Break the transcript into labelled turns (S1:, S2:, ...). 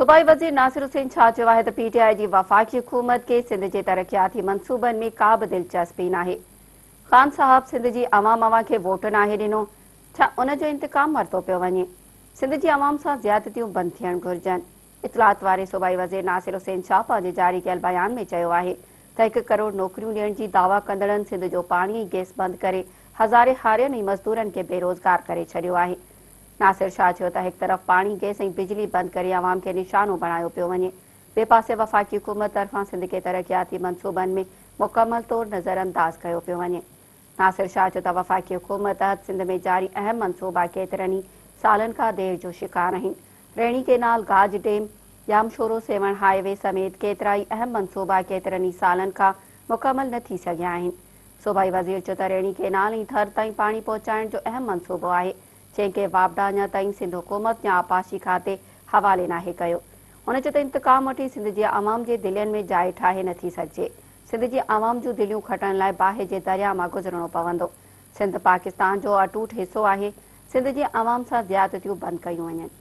S1: صوبائي وزير ناصر حسين شاهه چيو آهي ته پي ٽي آء جي وفاقي حڪومت کي سنڌ جي ترقياتي منصوبن ۾ ڪا به دلچسپي ناهي. خان صاحب سنڌ جي عوام اوهان کي ووٽ ناهي ڏنو، ڇا ان جو انتقام ورتو پيو وڃي؟ سنڌ جي عوام سان زيادتيون بند ٿيڻ گهرجن. اطلاعات واري صوبائي وزير ناصر حسين شاهه پنهنجي جاري ڪيل بيان ۾ چيو آهي ته هڪ ڪروڙ نوڪريون ڏيڻ جي دعويٰ ڪندڙن سنڌ جو پاڻي ۽ گئس بند ڪري هزارين هارين ۽ مزدورن کي بيروزگار ڪري ڇڏيو آهي. ناصر شاهه چيو ته هڪ طرف پاڻي، گئس ۽ بجلي بند ڪري عوام کي نشانو بڻايو پيو وڃي، ٻئي پاسي وفاقي حڪومت طرفان سنڌ کي ترقياتي منصوبن ۾ مڪمل طور نظرانداز ڪيو پيو وڃي. ناصر شاهه چيو ته وفاقي حڪومت تحت سنڌ ۾ جاري اهم منصوبا ڪيترن ئي سالن کان دير جو شڪار آهن، Rainee canal, Gaj dam, Jamshoro Sehwan highway سميت ڪيترائي اهم منصوبا ڪيترن ئي سالن کان مڪمل نه ٿي سگهيا آهن. صوبائي وزير چيو ته ريڻي ڪينال ۽ ٿر تائين پاڻي پهچائڻ جو اهم منصوبو آهي، جنهن کي واپڊا اڃا تائين سنڌ حڪومت يا آبپاشي کاتي حوالي ناهي ڪيو. هن چيو ته انتقام وٺي سنڌ جي عوام جي دلين ۾ جاء ٺاهي نه ٿي سگهجي. سنڌ جي عوام جون دليون کٽڻ لاء باهه جي درياء مان گذرڻو پوندو. سنڌ پاڪستان جو اٽوٽ حصو آهي. سنڌ جي عوام سان زيادتيون بند ڪيون وڃن.